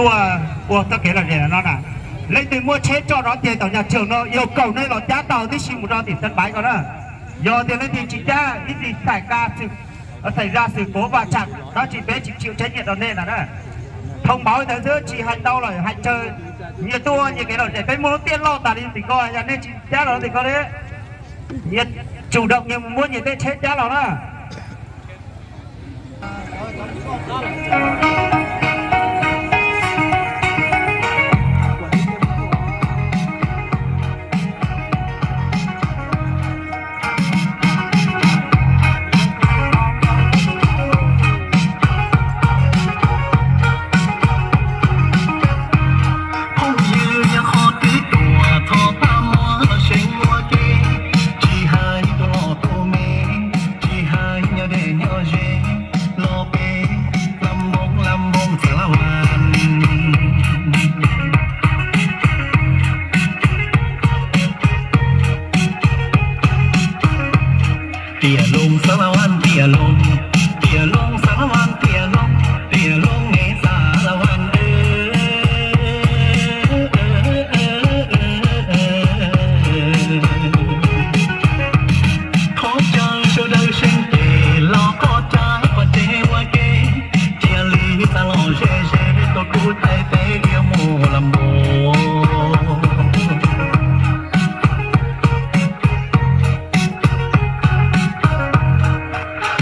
tuaj ua txoj kev lom zem no na. Leej twg muaj tsheb tso rov ces tom nyaj tsheb no, yog kaum nej los cab tau tib si mus rau tim Xeev Paiv ko na. Yog tias leej twg tsis cab, ib txhis txhais ka xwm, txhais zaj xwm kov vaj tsham, tab sis peb tsis chịu trách nhiệm rau nej na. Thông báo ntawd xwb, tsis hais ntau lawm, hais tsawg nyias tuaj ua nyias kev lom zem, peb muaj lub tiaj loj tas li tim ko, yog nej tsis cab los tim ko li, nyias chủ động nyias mus muab nyias tej tsheb cab los na. Phooj ywg, yog qhov twg tuaj thov pab muab seev ua ke, tsis hais tus loj tus me, tsis hais nyob deb nyob ze, los peb lab npoo lab npoo Xas Las Vas. Tiam loos Xas Las Vas tiam loos, tiam loos Xas Las Vas tiam loos, tiam loos ne Xas Las Vas. Thov caw sawv daws seev ces los qhov cab pom tsev ua ke, cia li xa los ze ze, tau kuv thaij peb dhia mus lab npoo.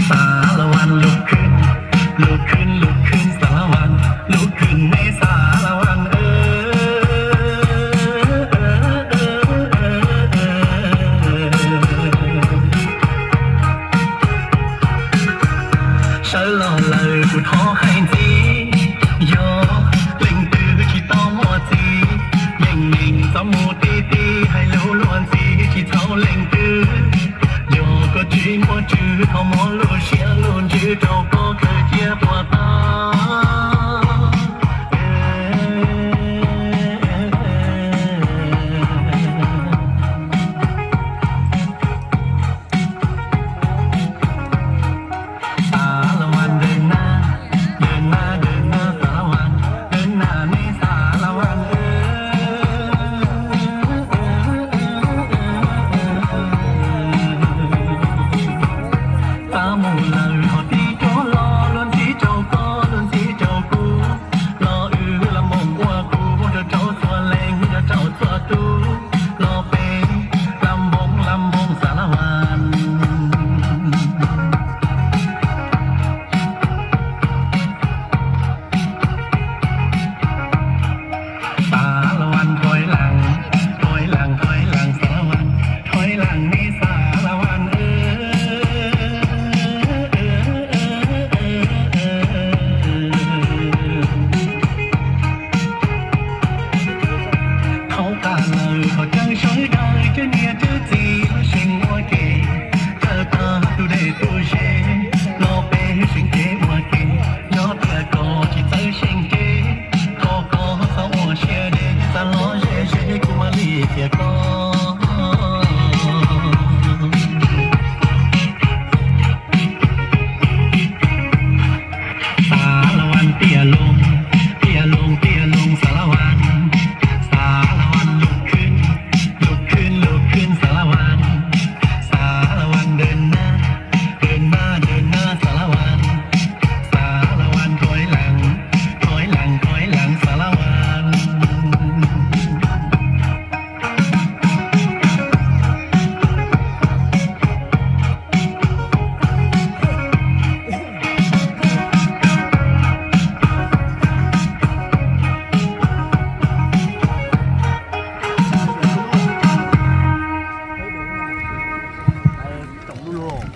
Xas Las Vas lub khwb, lub khwb, lub khwb Xas Las Vas, lub khwb ne Xas Las Vas. Sawv los lawm kuv thov hais ntxiv, yog leej twg tsis tau muaj txiv, yeej meem txhob mus ti ti hais lus luag ntxhi, tsis txhaum leej twg. Yog koj tsis muaj tswv, thov muab lub siab lub ntsws rau koj khaws cia puas tau. Xas Las Vas dawb nab, dawb nab, dawb nab Xas Las Vas, dawb nab ne Xas Las Vas. Tab mus lawm thov tib rov los, luag ntxhi rau koj, luag ntxhi rau kuv, los wb lab npoo ua kuv, rau rau txhua leej, rau rau txhua tus, los peb lab npoo lab npoo Xas Las Vas. Xas Las Vas thoj lees, thoj lees, thoj lees Xas Las Vas, thoj lees ne Xas Las Vas. Thaum qab lawm thov caw sawv daws cov niam cov txiv los seev ua ke, caw tag tus dej tus ze, los peb seev cev ua ke, nyob tias koj tsis txawj seev cev, thov koj txhob ua siab deb, xa los ze ze kuv mam li qhia koj. Xas Las Vas tiam loos, tiam loos, tiam loos Xas Las Vas, Xas Las Vas lub khwb, lub khwb, lub khwb Xas Las Vas, Xas Las Vas dawb nab, dawb nab, dawb nab Xas Las Vas, Xas Las Vas thoj lees, thoj lees, thoj lees Xas Las Vas.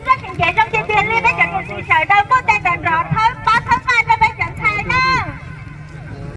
Peb seev cev zoo tiag tiag li, peb cov niam txiv sawv daws